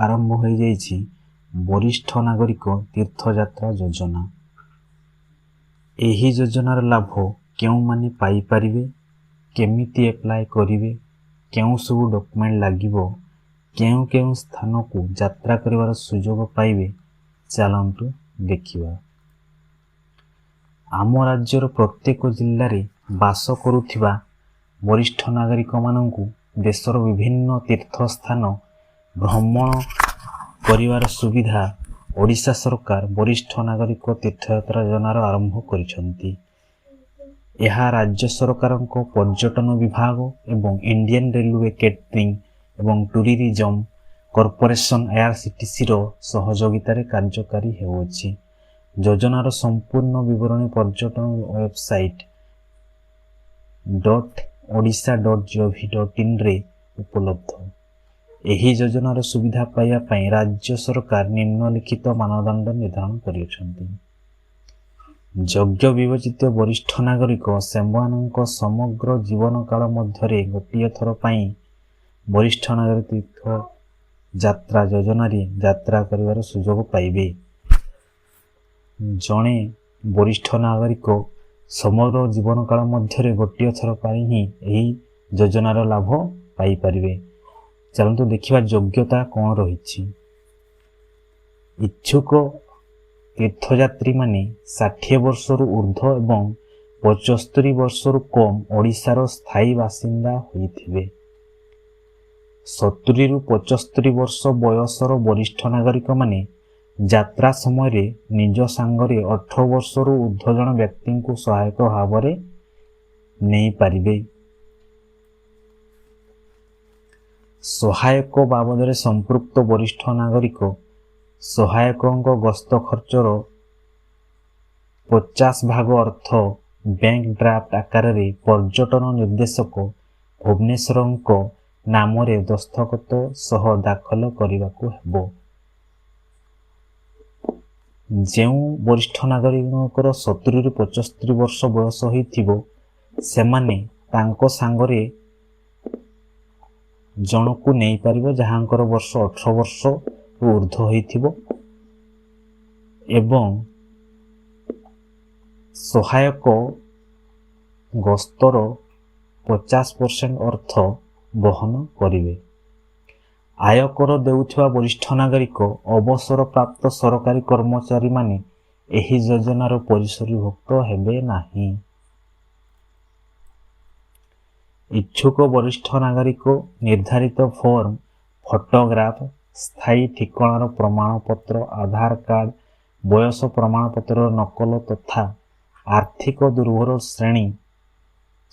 ଆରମ୍ଭ ହୋଇଯାଇଛି ବରିଷ୍ଠ ନାଗରିକ ତୀର୍ଥଯାତ୍ରା ଯୋଜନା। ଏହି ଯୋଜନାର ଲାଭ କେଉଁମାନେ ପାଇପାରିବେ, କେମିତି ଆପ୍ଲାଏ କରିବେ, କେଉଁ ସବୁ ଡକୁମେଣ୍ଟ ଲାଗିବ, କେଉଁ କେଉଁ ସ୍ଥାନକୁ ଯାତ୍ରା କରିବାର ସୁଯୋଗ ପାଇବେ, ଚାଲନ୍ତୁ ଦେଖିବା। ଆମ ରାଜ୍ୟର ପ୍ରତ୍ୟେକ ଜିଲ୍ଲାରେ ବାସ କରୁଥିବା ବରିଷ୍ଠ ନାଗରିକମାନଙ୍କୁ ଦେଶର ବିଭିନ୍ନ ତୀର୍ଥସ୍ଥାନ ଭ୍ରମଣ କରିବାର ସୁବିଧା ଓଡ଼ିଶା ସରକାର ବରିଷ୍ଠ ନାଗରିକ ତୀର୍ଥଯାତ୍ରା ଯୋଜନାର ଆରମ୍ଭ କରିଛନ୍ତି। ଏହା ରାଜ୍ୟ ସରକାରଙ୍କ ପର୍ଯ୍ୟଟନ ବିଭାଗ ଏବଂ ଇଣ୍ଡିଆନ୍ ରେଲୱେ କ୍ୟାଟରିଂ ଏବଂ ଟୁରିଜିମ୍ କର୍ପୋରେସନ୍ ଆଇଆର୍ସିଟିସିର ସହଯୋଗିତାରେ କାର୍ଯ୍ୟକାରୀ ହେଉଅଛି। ଯୋଜନାର ସମ୍ପୂର୍ଣ୍ଣ ବିବରଣୀ ପର୍ଯ୍ୟଟନ ୱେବସାଇଟ୍ .odisha.gov.inରେ ଉପଲବ୍ଧ। ଏହି ଯୋଜନାର ସୁବିଧା ପାଇବା ପାଇଁ ରାଜ୍ୟ ସରକାର ନିମ୍ନଲିଖିତ ମାନଦଣ୍ଡ ନିର୍ଦ୍ଧାରଣ କରିଅଛନ୍ତି। ଯୋଗ୍ୟ ବିବେଚିତ ବରିଷ୍ଠ ନାଗରିକ ସେମାନଙ୍କ ସମଗ୍ର ଜୀବନକାଳ ମଧ୍ୟରେ ଗୋଟିଏ ଥର ପାଇଁ ବରିଷ୍ଠ ନାଗରିକ ତୀର୍ଥ ଯାତ୍ରା ଯୋଜନାରେ ଯାତ୍ରା କରିବାର ସୁଯୋଗ ପାଇବେ। ଜଣେ ବରିଷ୍ଠ ନାଗରିକ ସମଗ୍ର ଜୀବନକାଳ ମଧ୍ୟରେ ଗୋଟିଏ ଥର ପାଇଁ ହିଁ ଏହି ଯୋଜନାର ଲାଭ ପାଇପାରିବେ। ଚାଲନ୍ତୁ ଦେଖିବା ଯୋଗ୍ୟତା କ'ଣ ରହିଛି। ଇଚ୍ଛୁକ ତୀର୍ଥଯାତ୍ରୀମାନେ 60 ବର୍ଷରୁ ଉର୍ଦ୍ଧ୍ୱ ଏବଂ 75 ବର୍ଷରୁ କମ୍ ଓଡ଼ିଶାର ସ୍ଥାୟୀ ବାସିନ୍ଦା ହୋଇଥିବେ। 70ରୁ 75 ବର୍ଷ ବୟସର ବରିଷ୍ଠ ନାଗରିକମାନେ ଯାତ୍ରା ସମୟରେ ନିଜ ସାଙ୍ଗରେ 18 ବର୍ଷରୁ ଉର୍ଦ୍ଧ୍ୱ ଜଣ ବ୍ୟକ୍ତିଙ୍କୁ ସହାୟକ ଭାବରେ ନେଇପାରିବେ। ସହାୟକ ବାବଦରେ ସମ୍ପୃକ୍ତ ବରିଷ୍ଠ ନାଗରିକ ସହାୟକଙ୍କ ଗସ୍ତ ଖର୍ଚ୍ଚର 50 ଭାଗ ଅର୍ଥ ବ୍ୟାଙ୍କ ଡ୍ରାଫ୍ଟ ଆକାରରେ ପର୍ଯ୍ୟଟନ ନିର୍ଦ୍ଦେଶକ, ଭୁବନେଶ୍ୱରଙ୍କ ନାମରେ ଦସ୍ତଖତ ସହ ଦାଖଲ କରିବାକୁ ହେବ। ଯେଉଁ ବରିଷ୍ଠ ନାଗରିକଙ୍କର 70ରୁ 75 ବର୍ଷ ବୟସ ହୋଇଥିବ, ସେମାନେ ତାଙ୍କ ସାଙ୍ଗରେ ଜଣକୁ ନେଇପାରିବ, ଯାହାଙ୍କର ବର୍ଷ 18 ବର୍ଷରୁ ଉର୍ଦ୍ଧ୍ୱ ହୋଇଥିବ ଏବଂ ସହାୟକ ଗସ୍ତର 50% ଅର୍ଥ ବହନ କରିବେ। ଆୟକର ଦେଉଥିବା ବରିଷ୍ଠ ନାଗରିକ, ଅବସରପ୍ରାପ୍ତ ସରକାରୀ କର୍ମଚାରୀମାନେ ଏହି ଯୋଜନାର ପରିସରଭୁକ୍ତ ହେବେ ନାହିଁ। ଇଚ୍ଛୁକ ବରିଷ୍ଠ ନାଗରିକ ନିର୍ଦ୍ଧାରିତ ଫର୍ମ, ଫଟୋଗ୍ରାଫ, ସ୍ଥାୟୀ ଠିକଣାର ପ୍ରମାଣପତ୍ର, ଆଧାର କାର୍ଡ଼, ବୟସ ପ୍ରମାଣପତ୍ରର ନକଲ ତଥା ଆର୍ଥିକ ଦୁର୍ବଳ ଶ୍ରେଣୀ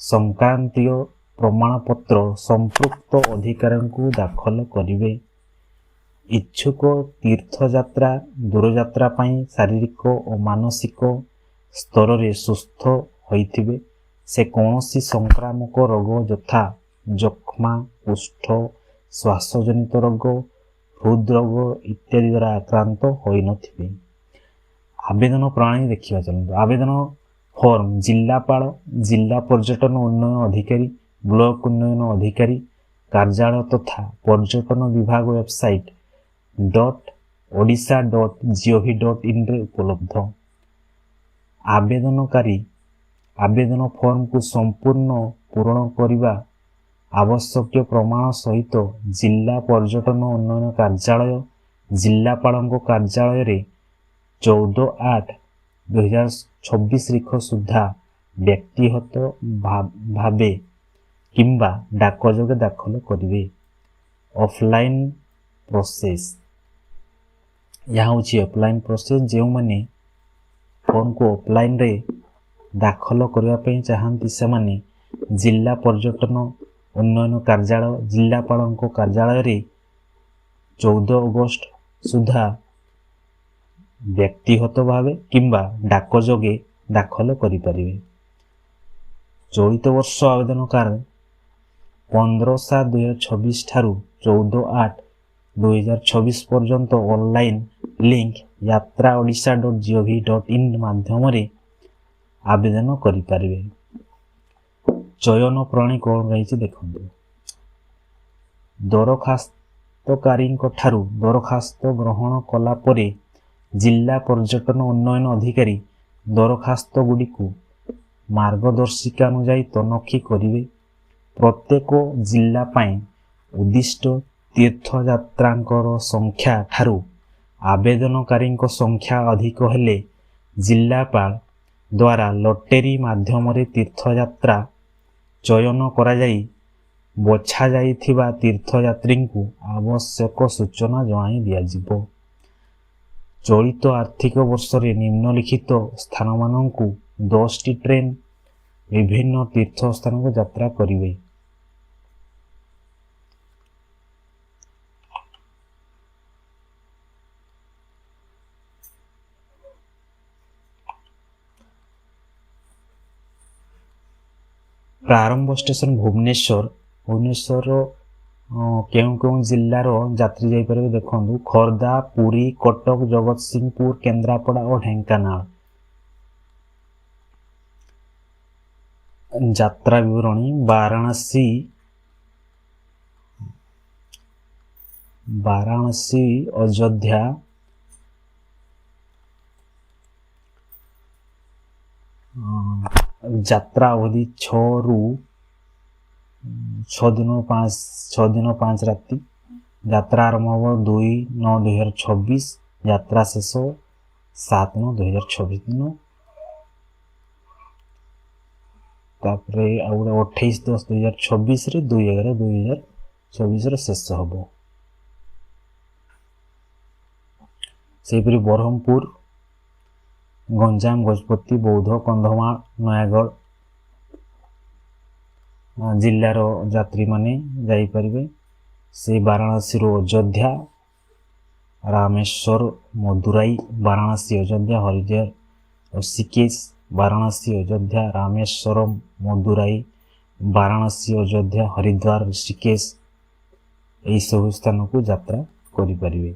ସଂକ୍ରାନ୍ତୀୟ ପ୍ରମାଣପତ୍ର ସମ୍ପୃକ୍ତ ଅଧିକାରୀଙ୍କୁ ଦାଖଲ କରିବେ। ଇଚ୍ଛୁକ ତୀର୍ଥଯାତ୍ରା ଦୂରଯାତ୍ରା ପାଇଁ ଶାରୀରିକ ଓ ମାନସିକ ସ୍ତରରେ ସୁସ୍ଥ ହୋଇଥିବେ। ସେ କୌଣସି ସଂକ୍ରାମକ ରୋଗ ଯଥା ଯକ୍ଷ୍ମା, କୁଷ୍ଠ, ଶ୍ୱାସଜନିତ ରୋଗ, ହୃଦରୋଗ ଇତ୍ୟାଦି ଦ୍ୱାରା ଆକ୍ରାନ୍ତ ହୋଇନଥିବେ। ଆବେଦନ ପ୍ରଣାଳୀ ଦେଖିବା ଚାଲନ୍ତୁ। ଆବେଦନ ଫର୍ମ ଜିଲ୍ଲାପାଳ, ଜିଲ୍ଲା ପର୍ଯ୍ୟଟନ ଉନ୍ନୟନ ଅଧିକାରୀ, ବ୍ଲକ ଉନ୍ନୟନ ଅଧିକାରୀ କାର୍ଯ୍ୟାଳୟ ତଥା ପର୍ଯ୍ୟଟନ ବିଭାଗ ୱେବସାଇଟ୍ .odisha.gov.inରେ ଉପଲବ୍ଧ। ଆବେଦନକାରୀ ଆବେଦନ ଫର୍ମକୁ ସମ୍ପୂର୍ଣ୍ଣ ପୂରଣ କରିବା ଆବଶ୍ୟକୀୟ ପ୍ରମାଣ ସହିତ ଜିଲ୍ଲା ପର୍ଯ୍ୟଟନ ଉନ୍ନୟନ କାର୍ଯ୍ୟାଳୟ, ଜିଲ୍ଲାପାଳଙ୍କ କାର୍ଯ୍ୟାଳୟରେ 14/8/2026 ତାରିଖ ସୁଦ୍ଧା ବ୍ୟକ୍ତିଗତ ଭାବେ କିମ୍ବା ଡାକ ଯୋଗେ ଦାଖଲ କରିବେ। ଅଫଲାଇନ୍ ପ୍ରୋସେସ୍, ଏହା ହେଉଛି ଅଫଲାଇନ୍ ପ୍ରୋସେସ୍। ଯେଉଁମାନେ ଫର୍ମକୁ ଅଫଲାଇନ୍ରେ ଦାଖଲ କରିବା ପାଇଁ ଚାହାନ୍ତି, ସେମାନେ ଜିଲ୍ଲା ପର୍ଯ୍ୟଟନ ଉନ୍ନୟନ କାର୍ଯ୍ୟାଳୟ, ଜିଲ୍ଲାପାଳଙ୍କ କାର୍ଯ୍ୟାଳୟରେ 14 ଅଗଷ୍ଟ ସୁଦ୍ଧା ବ୍ୟକ୍ତିଗତ ଭାବେ କିମ୍ବା ଡାକ ଯୋଗେ ଦାଖଲ କରିପାରିବେ। ଚଳିତ ବର୍ଷ ଆବେଦନକାର 15/7/2026 ଠାରୁ 14/8/2026 ପର୍ଯ୍ୟନ୍ତ ଅନଲାଇନ୍ ଲିଙ୍କ yatraodisha.gov.in ମାଧ୍ୟମରେ ଆବେଦନ କରିପାରିବେ। ଚୟନ ପ୍ରଣାଳୀ କ'ଣ ରହିଛି ଦେଖନ୍ତୁ। ଦରଖାସ୍ତ ଦରଖାସ୍ତକାରୀଙ୍କ ଠାରୁ ଦରଖାସ୍ତ ଗ୍ରହଣ କଲା ପରେ ଜିଲ୍ଲା ପର୍ଯ୍ୟଟନ ଉନ୍ନୟନ ଅଧିକାରୀ ଦରଖାସ୍ତଗୁଡ଼ିକୁ ମାର୍ଗଦର୍ଶିକା ଅନୁଯାୟୀ ତନଖି କରିବେ। ପ୍ରତ୍ୟେକ ଜିଲ୍ଲା ପାଇଁ ଉଦ୍ଦିଷ୍ଟ ତୀର୍ଥଯାତ୍ରାଙ୍କର ସଂଖ୍ୟା ଠାରୁ ଆବେଦନକାରୀଙ୍କ ସଂଖ୍ୟା ଅଧିକ ହେଲେ ଜିଲ୍ଲାପାଳ ଦ୍ୱାରା ଲଟେରୀ ମାଧ୍ୟମରେ ତୀର୍ଥଯାତ୍ରା ଚୟନ କରାଯାଇ ବଛାଯାଇଥିବା ତୀର୍ଥଯାତ୍ରୀଙ୍କୁ ଆବଶ୍ୟକ ସୂଚନା ଜଣାଇ ଦିଆଯିବ। ଚଳିତ ଆର୍ଥିକ ବର୍ଷରେ ନିମ୍ନଲିଖିତ ସ୍ଥାନମାନଙ୍କୁ 10ଟି ଟ୍ରେନ୍ ବିଭିନ୍ନ ତୀର୍ଥସ୍ଥାନକୁ ଯାତ୍ରା କରିବେ। ପ୍ରାରମ୍ଭ ଷ୍ଟେସନ ଭୁବନେଶ୍ୱର। ଭୁବନେଶ୍ୱରର କେଉଁ କେଉଁ ଜିଲ୍ଲାର ଯାତ୍ରୀ ଯାଇପାରିବେ ଦେଖନ୍ତୁ: ଖୋର୍ଦ୍ଧା, ପୁରୀ, କଟକ, ଜଗତସିଂହପୁର, କେନ୍ଦ୍ରାପଡ଼ା ଓ ଢେଙ୍କାନାଳ। ଯାତ୍ରା ବିବରଣୀ: ବାରାଣସୀ ଅଯୋଧ୍ୟା, ଯାତ୍ରା ଅବଧି 6 ଦିନ 5, 6 ଦିନ 5 ରାତି। ଯାତ୍ରା ଆରମ୍ଭ ହେବ 2/9/2026, ଯାତ୍ରା ଶେଷ 7/9/2026 ଦିନ। ତାପରେ ଆଉ ଗୋଟେ 28/10/2026ରେ, 2/11/2026ରେ ଶେଷ ହେବ। ସେହିପରି ବ୍ରହ୍ମପୁର, ଗଞ୍ଜାମ, ଗଜପତି, ବୌଦ୍ଧ, କନ୍ଧମାଳ, ନୟାଗଡ଼ ଜିଲ୍ଲାର ଯାତ୍ରୀମାନେ ଯାଇପାରିବେ। ସେ ବାରାଣସୀରୁ ଅଯୋଧ୍ୟା, ରାମେଶ୍ୱର, ମଦୁରାଇ, ବାରାଣସୀ, ଅଯୋଧ୍ୟା, ହରିଦ୍ୱାର, ଋଷିକେଶ, ବାରାଣସୀ, ଅଯୋଧ୍ୟା, ରାମେଶ୍ୱରମ, ମଦୁରାଇ, ବାରାଣସୀ, ଅଯୋଧ୍ୟା, ହରିଦ୍ୱାର, ଋଷିକେଶ, ଏହିସବୁ ସ୍ଥାନକୁ ଯାତ୍ରା କରିପାରିବେ।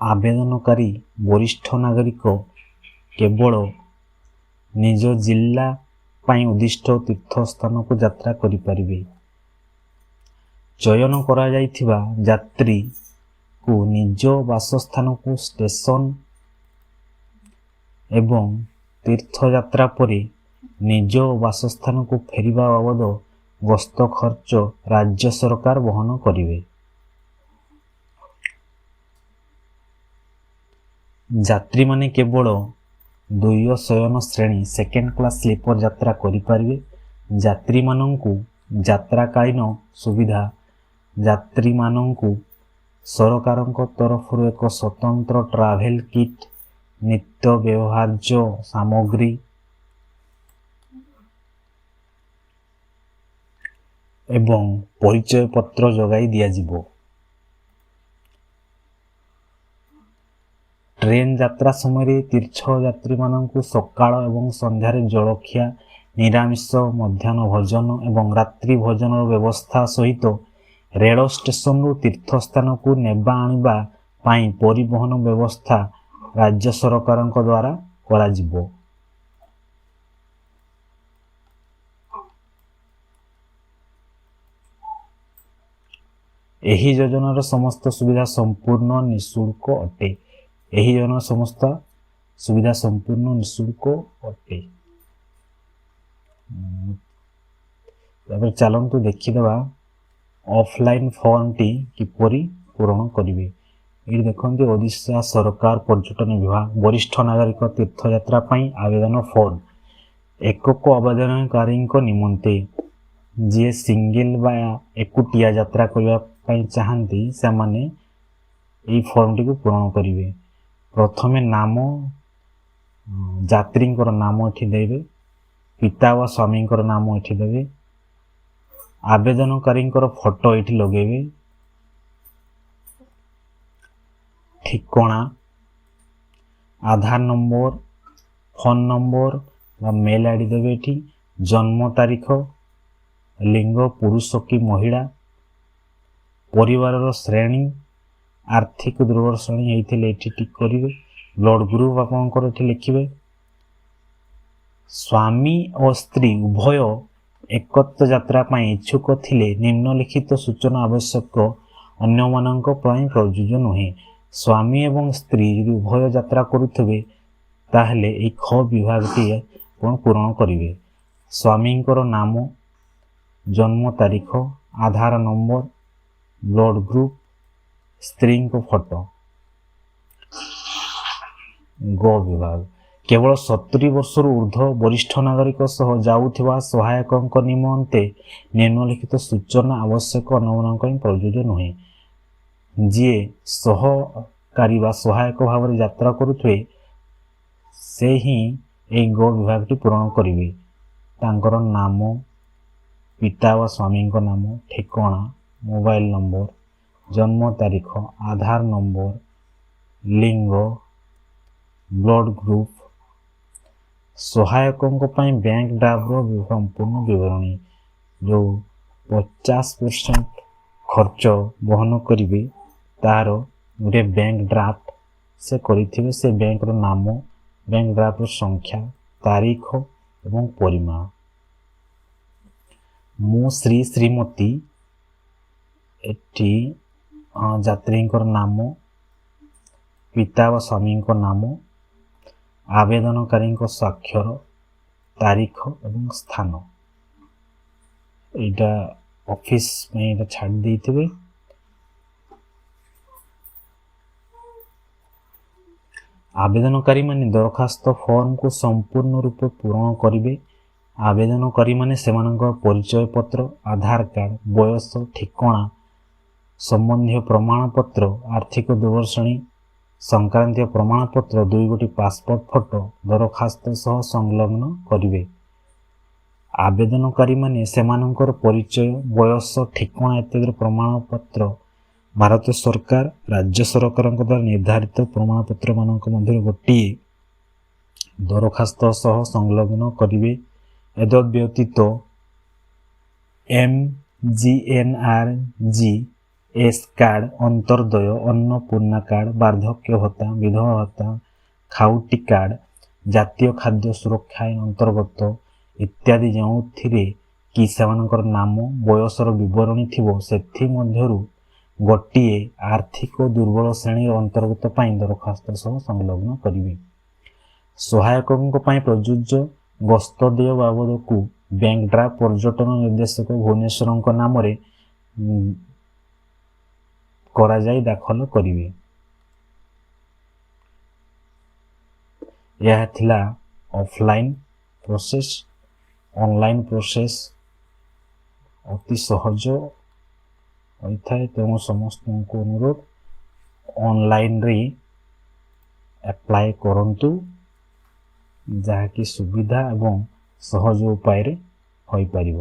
ଆବେଦନକାରୀ ବରିଷ୍ଠ ନାଗରିକ କେବଳ ନିଜ ଜିଲ୍ଲା ପାଇଁ ଉଦ୍ଦିଷ୍ଟ ତୀର୍ଥସ୍ଥାନକୁ ଯାତ୍ରା କରିପାରିବେ। ଚୟନ କରାଯାଇଥିବା ଯାତ୍ରୀକୁ ନିଜ ବାସସ୍ଥାନକୁ ଷ୍ଟେସନ ଏବଂ ତୀର୍ଥଯାତ୍ରା ପରେ ନିଜ ବାସସ୍ଥାନକୁ ଫେରିବା ବାବଦ ଗସ୍ତ ଖର୍ଚ୍ଚ ରାଜ୍ୟ ସରକାର ବହନ କରିବେ। ଯାତ୍ରୀମାନେ କେବଳ ଦ୍ୱିତୀୟ ଶୟନ ଶ୍ରେଣୀ, ସେକେଣ୍ଡ କ୍ଲାସ୍ ସ୍ଲିପର ଯାତ୍ରା କରିପାରିବେ। ଯାତ୍ରୀମାନଙ୍କୁ ଯାତ୍ରାକାଳୀନ ସୁବିଧା: ଯାତ୍ରୀମାନଙ୍କୁ ସରକାରଙ୍କ ତରଫରୁ ଏକ ସ୍ୱତନ୍ତ୍ର ଟ୍ରାଭେଲ୍ କିଟ୍, ନିତ୍ୟ ବ୍ୟବହାର୍ଯ୍ୟ ସାମଗ୍ରୀ ଏବଂ ପରିଚୟ ପତ୍ର ଯୋଗାଇ ଦିଆଯିବ। ଟ୍ରେନ୍ ଯାତ୍ରା ସମୟରେ ତୀର୍ଥଯାତ୍ରୀମାନଙ୍କୁ ସକାଳ ଏବଂ ସନ୍ଧ୍ୟାରେ ଜଳଖିଆ, ନିରାମିଷ ମଧ୍ୟାହ୍ନ ଭୋଜନ ଏବଂ ରାତ୍ରି ଭୋଜନର ବ୍ୟବସ୍ଥା ସହିତ ରେଳ ଷ୍ଟେସନରୁ ତୀର୍ଥସ୍ଥାନକୁ ନେବା ଆଣିବା ପାଇଁ ପରିବହନ ବ୍ୟବସ୍ଥା ରାଜ୍ୟ ସରକାରଙ୍କ ଦ୍ୱାରା କରାଯିବ। ଏହି ଯୋଜନାର ସମସ୍ତ ସୁବିଧା ସମ୍ପୂର୍ଣ୍ଣ ନିଃଶୁଳ୍କ ଅଟେ। ଏହି ଯୋଜନାର ସମସ୍ତ ସୁବିଧା ସମ୍ପୂର୍ଣ୍ଣ ନିଃଶୁଳ୍କ ଅଟେ। ତାପରେ ଚାଲନ୍ତୁ ଦେଖିଦେବା ଅଫଲାଇନ୍ ଫର୍ମଟି କିପରି ପୂରଣ କରିବେ। ଏଇଠି ଦେଖନ୍ତୁ, ଓଡ଼ିଶା ସରକାର, ପର୍ଯ୍ୟଟନ ବିଭାଗ, ବରିଷ୍ଠ ନାଗରିକ ତୀର୍ଥଯାତ୍ରା ପାଇଁ ଆବେଦନ ଫର୍ମ। ଏକକ ଆବେଦନକାରୀଙ୍କ ନିମନ୍ତେ, ଯିଏ ସିଙ୍ଗଲ ବା ଏକୁଟିଆ ଯାତ୍ରା କରିବା ପାଇଁ ଚାହାନ୍ତି, ସେମାନେ ଏଇ ଫର୍ମଟିକୁ ପୂରଣ କରିବେ। ପ୍ରଥମେ ନାମ, ଯାତ୍ରୀଙ୍କର ନାମ ଏଠି ଦେବେ। ପିତା ବା ସ୍ୱାମୀଙ୍କର ନାମ ଏଠି ଦେବେ। ଆବେଦନକାରୀଙ୍କର ଫଟୋ ଏଠି ଲଗେଇବେ। ଠିକଣା, ଆଧାର ନମ୍ବର, ଫୋନ୍ ନମ୍ବର ବା ମେଲ୍ I D ଦେବେ ଏଠି। ଜନ୍ମ ତାରିଖ, ଲିଙ୍ଗ ପୁରୁଷ କି ମହିଳା, ପରିବାରର ଶ୍ରେଣୀ, ଆର୍ଥିକ ଦୁର୍ବଳ ଶ୍ରେଣୀ ହେଇଥିଲେ ଏଠି ଟିକ୍ କରିବେ। ବ୍ଲଡ଼ ଗ୍ରୁପ୍ ଆପଣଙ୍କର ଏଠି ଲେଖିବେ। ସ୍ୱାମୀ ଓ ସ୍ତ୍ରୀ ଉଭୟ ଏକତ୍ର ଯାତ୍ରା ପାଇଁ ଇଚ୍ଛୁକ ଥିଲେ ନିମ୍ନଲିଖିତ ସୂଚନା ଆବଶ୍ୟକ, ଅନ୍ୟମାନଙ୍କ ପାଇଁ ପ୍ରଯୁଜ୍ୟ ନୁହେଁ। ସ୍ୱାମୀ ଏବଂ ସ୍ତ୍ରୀ ଯଦି ଉଭୟ ଯାତ୍ରା କରୁଥିବେ, ତାହେଲେ ଏଇ ଖ ବିଭାଗଟି ଆପଣ ପୂରଣ କରିବେ। ସ୍ୱାମୀଙ୍କର ନାମ, ଜନ୍ମ ତାରିଖ, ଆଧାର ନମ୍ବର, ବ୍ଲଡ଼ ଗ୍ରୁପ, ସ୍ତ୍ରୀଙ୍କ ଫଟୋ। ଗ ବିଭାଗ, କେବଳ 70 ବର୍ଷରୁ ଉର୍ଦ୍ଧ୍ୱ ବରିଷ୍ଠ ନାଗରିକ ସହ ଯାଉଥିବା ସହାୟକଙ୍କ ନିମନ୍ତେ ନିମ୍ନଲିଖିତ ସୂଚନା ଆବଶ୍ୟକ, ଅନ୍ୟମାନଙ୍କ ପାଇଁ ପ୍ରଯୁଜ୍ୟ ନୁହେଁ। ଯିଏ ସହକାରୀ ବା ସହାୟକ ଭାବରେ ଯାତ୍ରା କରୁଥିବେ, ସେ ହିଁ ଏହି ଗ ବିଭାଗଟି ପୂରଣ କରିବେ। ତାଙ୍କର ନାମ, ପିତା ବା ସ୍ୱାମୀଙ୍କ ନାମ, ଠିକଣା, ମୋବାଇଲ ନମ୍ବର, ଜନ୍ମ ତାରିଖ, ଆଧାର ନମ୍ବର, ଲିଙ୍ଗ, ବ୍ଲଡ଼ ଗ୍ରୁପ, ସହାୟକଙ୍କ ପାଇଁ ବ୍ୟାଙ୍କ ଡ୍ରାଫ୍ଟର ସମ୍ପୂର୍ଣ୍ଣ ବିବରଣୀ। ଯେଉଁ 50% ଖର୍ଚ୍ଚ ବହନ କରିବେ, ତାର ଗୋଟିଏ ବ୍ୟାଙ୍କ ଡ୍ରାଫ୍ଟ ସେ କରିଥିବେ। ସେ ବ୍ୟାଙ୍କର ନାମ, ବ୍ୟାଙ୍କ ଡ୍ରାଫ୍ଟର ସଂଖ୍ୟା, ତାରିଖ ଏବଂ ପରିମାଣ। ମୁଁ ଶ୍ରୀ ଶ୍ରୀମତୀ, ଏଠି ଯାତ୍ରୀଙ୍କର ନାମ, ପିତା ବା ସ୍ୱାମୀଙ୍କ ନାମ, ଆବେଦନକାରୀଙ୍କ ସ୍ୱାକ୍ଷର, ତାରିଖ ଏବଂ ସ୍ଥାନ। ଏଇଟା ଅଫିସ ପାଇଁ ଏଇଟା ଛାଡ଼ି ଦେଇଥିବେ। ଆବେଦନକାରୀମାନେ ଦରଖାସ୍ତ ଫର୍ମକୁ ସମ୍ପୂର୍ଣ୍ଣ ରୂପେ ପୂରଣ କରିବେ। ଆବେଦନକାରୀମାନେ ସେମାନଙ୍କ ପରିଚୟ ପତ୍ର, ଆଧାର କାର୍ଡ଼, ବୟସ, ଠିକଣା ସମ୍ବନ୍ଧୀୟ ପ୍ରମାଣପତ୍ର, ଆର୍ଥିକ ଦୁର୍ବଳ ଶ୍ରେଣୀ ସଂକ୍ରାନ୍ତୀୟ ପ୍ରମାଣପତ୍ର, ଦୁଇ ଗୋଟି ପାସପୋର୍ଟ ଫଟୋ ଦରଖାସ୍ତ ସହ ସଂଲଗ୍ନ କରିବେ। ଆବେଦନକାରୀମାନେ ସେମାନଙ୍କର ପରିଚୟ, ବୟସ, ଠିକଣା ଇତ୍ୟାଦିର ପ୍ରମାଣପତ୍ର ଭାରତ ସରକାର, ରାଜ୍ୟ ସରକାରଙ୍କ ଦ୍ୱାରା ନିର୍ଦ୍ଧାରିତ ପ୍ରମାଣପତ୍ରମାନଙ୍କ ମଧ୍ୟରୁ ଗୋଟିଏ ଦରଖାସ୍ତ ସହ ସଂଲଗ୍ନ କରିବେ। ଏତଦ୍ ବ୍ୟତୀତ MGNREGS card, Antyodaya Annapurna card, ବାର୍ଦ୍ଧକ୍ୟ ଭତ୍ତା, ବିଧବା ଭତ୍ତା, ଖାଉଟି କାର୍ଡ଼, ଜାତୀୟ ଖାଦ୍ୟ ସୁରକ୍ଷା ଆଇନ ଅନ୍ତର୍ଗତ ଇତ୍ୟାଦି ଯେଉଁଥିରେ କି ସେମାନଙ୍କର ନାମ, ବୟସର ବିବରଣୀ ଥିବ, ସେଥିମଧ୍ୟରୁ ଗୋଟିଏ ଆର୍ଥିକ ଦୁର୍ବଳ ଶ୍ରେଣୀର ଅନ୍ତର୍ଗତ ପାଇଁ ଦରଖାସ୍ତ ସହ ସଂଲଗ୍ନ କରିବେ। ସହାୟକଙ୍କ ପାଇଁ ପ୍ରଯୁଜ୍ୟ ଗସ୍ତ ଦେୟ ବାବଦକୁ ବ୍ୟାଙ୍କ ଡ୍ରାଫ୍ଟ ପର୍ଯ୍ୟଟନ ନିର୍ଦ୍ଦେଶକ ଭୁବନେଶ୍ୱରଙ୍କ ନାମରେ କରାଯାଇ ଦାଖଲ କରିବେ। ଏହା ଥିଲା ଅଫଲାଇନ୍ ପ୍ରୋସେସ୍। ଅନଲାଇନ୍ ପ୍ରୋସେସ୍ ଅତି ସହଜ ହୋଇଥାଏ, ତେଣୁ ସମସ୍ତଙ୍କୁ ଅନୁରୋଧ, ଅନଲାଇନ୍ରେ ଆପ୍ଲାଏ କରନ୍ତୁ, ଯାହାକି ସୁବିଧା ଏବଂ ସହଜ ଉପାୟରେ ହୋଇପାରିବ।